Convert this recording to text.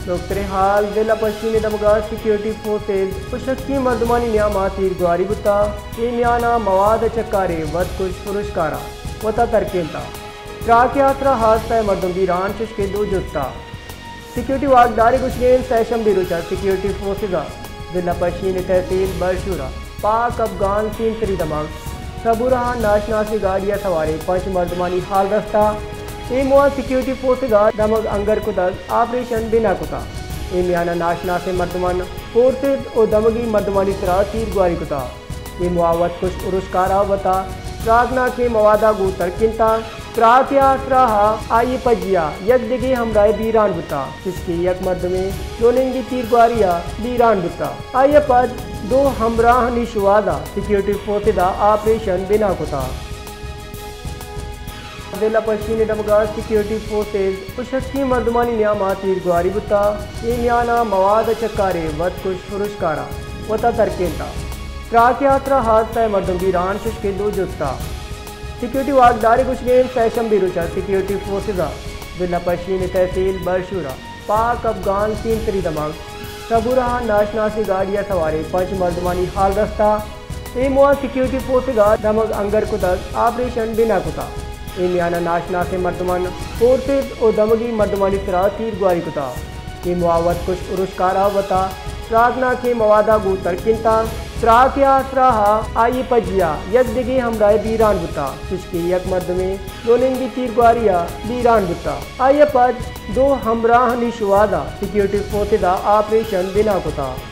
نوکتریں حال، ضلع پشین ءِ دمگ ءَ سیکیورٹی فورسز ءُ شکی مردمانی نیام ءَ تیرگواری بوتگ۔ اے میان ءَ مواد ءِ چکارے وت کش پروشکار ءَ وت ءَ ترکینتگ۔ تراک ءِ آسرا ہاس سئے مردم بیران، چش کہ دو جتگ۔ سیکیورٹی واکدار ءِ گوشگ اِنت، سئے شمبے روچ ءَ سیکیورٹی فورسز ءَ ضلع پشین ءِ تحصیل برشور ءَ پاک افغان سیمسری دمگ سبورہ ءَ ناشناسیں گاڑی ءَ سواریں پنچ مردمانی ہال رستگ۔ اے موہ ءَ سیکیورٹی فورسز ءَ دمگ انگر کتگ، آپریشن بنا کتگ۔ اے میان ءَ ناشناسیں مردماں فورسز ءُ دمگی مردمانی سرا تیرگواری کتگ۔ اے موہ ءَ وت کش اُرشکار ءَ وت ءَ تراکناکیں مواد ءَ گوں ترکینتگ۔ تراک ءِ آسرا ءَ آئی ءِ پجی ءَ یک دگہ ہمراہ بیران بوتگ، چش کہ یک مردمے دو ننگی تیرگواری ءَ بیران بوتگ۔ آئی ءَ پد دو ہمراہانی شوہاز ءَ سیکیورٹی فورسز ءَ آپریشن بنا کتگ۔ ضلع پشین ءِ دمگ ءَ سیکیورٹی فورسز ءُ شکی مردمانی نیام ءَ تیرگواری بوتگ۔ اے میان ءَ مواد ءِ چکارے وت کش پروشکار ءَ وت ءَ ترکینتگ۔ تراک ءِ آسرا ہاس سئے مردم بیران، چش کہ دو جتگ۔ سیکیورٹی واکدار ءِ گوشگ اِنت، سئے شمبے روچ ءَ سیکیورٹی فورسز ءَ ضلع پشین ءِ تحصیل برشور ءَ پاک افغان سیمسری دمگ سبورہ ءَ ناشناسیں گاڑی ءَ سواریں پنچ مردمانی ہال رستگ۔ اے موہ ءَ سیکیورٹی فورسز ءَ دمگ انگر کتگ، آپریشن بنا کتگ۔ اے میان ءَ ناشناسیں مردماں فورسز ءُ دمگی مردمانی سرا تیرگواری کتگ۔ اے موہ ءَ وت کش اُرشکار ءَ وت ءَ تراکناکیں مواد ءَ گوں ترکینتگ۔ تراک ءِ آسرا ءَ آئی ءِ پجی ءَ یک دگہ ہمراہ بیران بوتگ، چش کہ یک مردمے دو ننگی تیرگواری ءَ بیران بوتگ۔ آئی ءَ پد دو ہمراہانی شوہاز ءَ سیکیورٹی فورسز ءَ آپریشن بنا کتگ۔